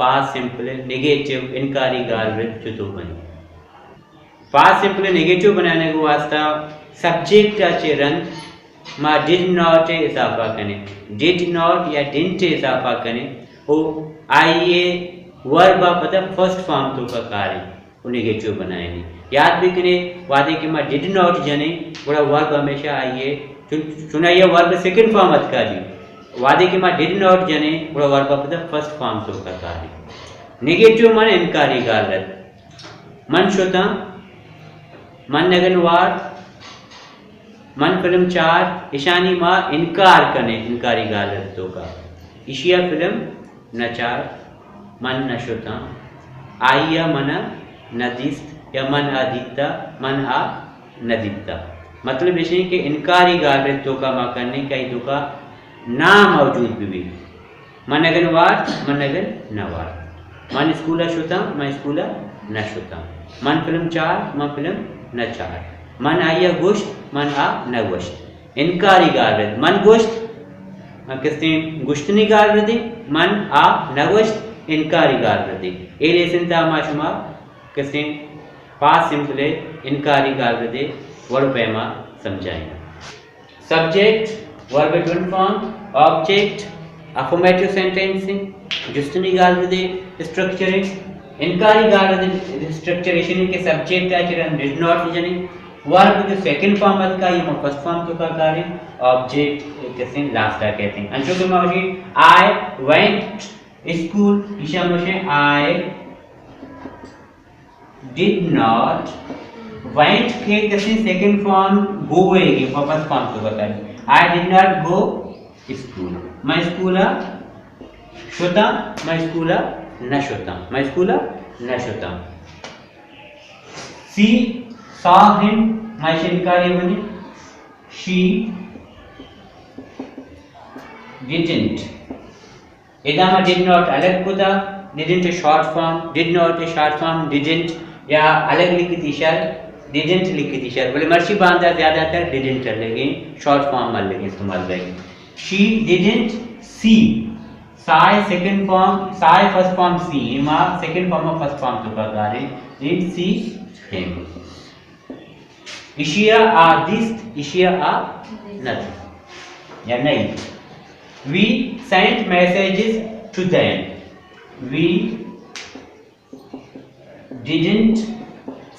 Past simple negative, انکاری گالرد چتو بنی؟ پاسٹ سمپل نیگیٹو بنانے گو واسطہ سبجیکٹ ءَ چہ رند ما ڈڈ ناٹ ءَ اضافہ کنیں، ڈڈ ناٹ یا ڈنٹ ءَ اضافہ کنیں، او آئی ءِ ورب ءَ پدا فرسٹ فارم توکا کاریں، او نیگیٹو بنائینی۔ یاد بکنے، وہدے کہ ما ڈڈ ناٹ جنیں، گڑا ورب ہمیشہ آئی ءِ، چون، چون آئی ءِ ورب سیکنڈ فارم اتکا دی۔ وہدے کہ ما ڈڈ ناٹ جنیں، گڑا ورب ءَ پدا فرسٹ فارم توکا کاریں۔ نیگیٹو من انکاری گالرد۔ من شتاں، من نگن وارت، من فلم چار، اشانی ما انکار کنیں، انکاری گالرد توکا۔ اشیا فلم نہ چار، من نہ شتاں، آئیا منا نہ دیست یا من آ دیتا، من آ نہ دیتا۔ مطلب ایش ایں کہ انکاری گالرد توکا ما کنیں کہ آئی توکا نہ موجود بہ بیت۔ من نگن وارت، من نگن نہ وارت۔ من اسکول ءَ شتاں، من اسکول ءَ نہ شتاں۔ من فلم چار، من فلم نہ چار۔ من آئی ءَ گوشت، من آ نہ گوشت۔ انکاری گالرد۔ من گوشت، من کستیں گوشتنی گالردے، من آ نہ گوشت، انکاری گالردے۔ اے لیسن تہا ما شما کستیں پاسٹ سمپل ءِ انکاری گالردے وڑ پیما سمجھائیں۔ Subject, verb to inform, object, affirmative sentence, جستنی گالردے، اسٹرکچر، انکاری گالردے، اسٹرکچر ایش ایں کہ سبجیکٹ ءَ چہ رند ڈڈ ناٹ جنیں، ورب جو سیکنڈ فارم اتکا، آئی ما فرسٹ فارم توکا کاریں، آبجیکٹ کسیں لاسٹ ءَ کیتیں۔ انچو کہ ما گوشیں، آئی وینٹ اسکول، ایشا ما گوشیں، آئی ڈڈ ناٹ وینٹ کہ کسیں سیکنڈ فارم گو ءِ گی، واپس فارم توکا کاریں۔ آئی ڈڈ ناٹ گو اسکول۔ من اسکول ءَ شتاں، من اسکول ءَ نہ شتاں، من اسکول ءَ نہ شتاں۔ سی سا ہم، من ایش انکاری بنی۔ شی ڈڈنٹ۔ ادا ما ڈڈ ناٹ الگ کتا، didn't short form, did not short form didn't, یا الگ لکھتی شر، ڈڈنٹ لکھتی شر، بلے مرچی باندا زیادہ تر ڈڈنٹ لگیں، شارٹ فارم مہ لگیں، استعمال بیں۔ شی ڈڈنٹ سی سائے سیکنڈ فارم، سائے فرسٹ فارم سی، ما سیکنڈ فارم فرسٹ فارم توکا کاریں، ڈڈنٹ سی ہم۔ ایشیا آ دیست، ایشیا آ نہ دیست۔ یا نہیں۔ We sent messages to them. We didn't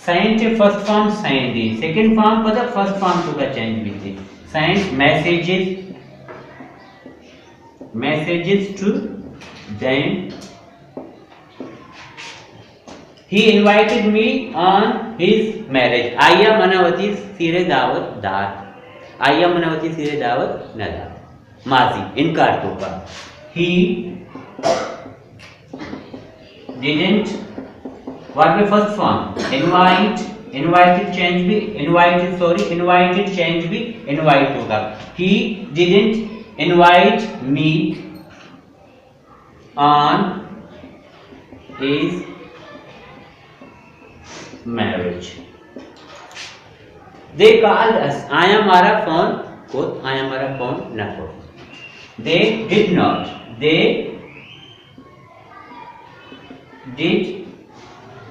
sent first form send ایں۔ سیکنڈ فارم پدا فرسٹ فارم توکا چینج بیت۔ Sent messages, messages to them. He invited me on his marriage. آئی ءَ منا وتی سیر ءِ دعوت دات۔ آئی ءَ منا وتی سیر ءِ دعوت نہ دات۔ ماضی، انکار توکا۔ He didn't، verb first form, invite, invited change بی، انوائٹڈ، سوری، انوائٹڈ چینج بی، انوائٹ توکا۔ He didn't invite me on his marriage. They called us. آیاں مارا فون کت، آیاں مارا فون نہ کت۔ They did not. They did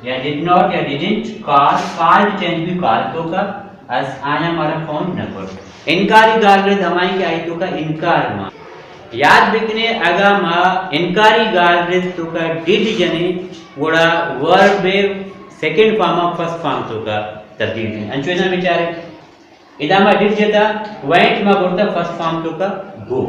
یا ڈڈ ناٹ یا ڈڈنٹ کال، کالڈ چینج بی کال توکا، اس آیاں مارا فون نہ کرت۔ انکاری گالرد ہمائی کہ آئی توکا انکار ما۔ یاد بکنے اگا ما انکاری گالرد توکا ڈڈ جنے گڑا ورب سیکنڈ فارم فرسٹ فارم توکا تبدیل جنے۔ انچو اینا بیچارے ادا ما ڈڈ جتا، وینٹ ما برتا فرسٹ فارم توکا گو۔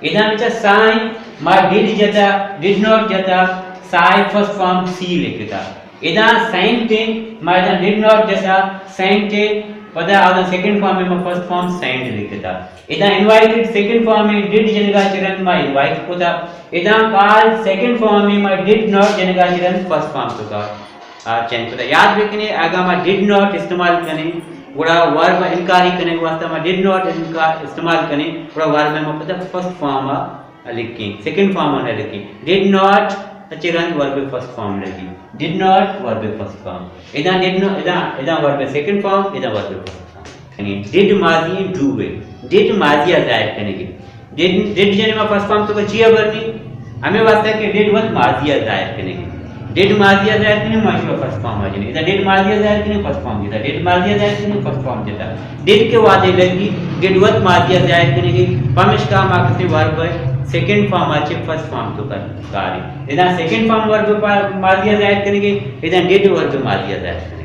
ادا بچا سائیں ما ڈڈ جتا، ڈڈ ناٹ جتا، سائے فرسٹ فارم سی لکھتا۔ ادا سینٹ ما ادا ڈڈ ناٹ جتا، سینٹ پدا ادا سیکنڈ فارم ما فرسٹ فارم سینڈ لکھتا۔ ادا انوائٹڈ سیکنڈ فارم ڈڈ جنگا چرند ما انوائٹ کتا۔ ادا کال سیکنڈ فارم ما ڈڈ ناٹ جنگا چرند فرسٹ فارم توکا آ چینج کتا۔ یاد بکنے، اگاں ما ڈڈ ناٹ استعمال کنیں، گڑا ورب انکاری کنگ واسطہ ما ڈڈ ناٹ انکار استعمال کنیں، گڑا ورب ما پدا فرسٹ فارم ءَ لکھیں، سیکنڈ فارم ءَ نہ لکھیں۔ ڈڈ ناٹ اچ رند ورب فرسٹ فارم لگی۔ ڈڈ ناٹ ورب فرسٹ فارم۔ ادا ڈڈ ناٹ، ادا، ادا ورب سیکنڈ فارم، ادا ورب فرسٹ فارم۔ یعنی ڈڈ ماضی ڈو ہے۔ ڈڈ ماضی ءَ ظاہر کنگی۔ ڈڈ، ڈڈ جنے ما فرسٹ فارم توکا چیا برنی؟ ہمے واسطہ کہ ڈیڈ وت ماضی ءَ ظاہر کنگی۔ ڈیڈ ماضی ءَ ظاہر کنگی، ما شو فرسٹ فارم ءَ جنیں۔ ادا ڈیڈ ماضی ءَ ظاہر کنگی، فرسٹ فارم جتا۔ ڈیڈ ماضی ءَ ظاہر کنگی، فرسٹ فارم جتا۔ ڈیڈ کہ وہدے لگی، ڈیڈ وت ماضی ءَ ظاہر کنگی۔ پمشکا ما کسے ورب ءَ سیکنڈ فارم ءَ چہ فرسٹ فارم توکا کاریں۔ ادا سیکنڈ فارم ورب پا-، ماضی ءَ ظاہر کنگی، ادا ڈیڈ ورب ماضی ءَ ظاہر کنگی۔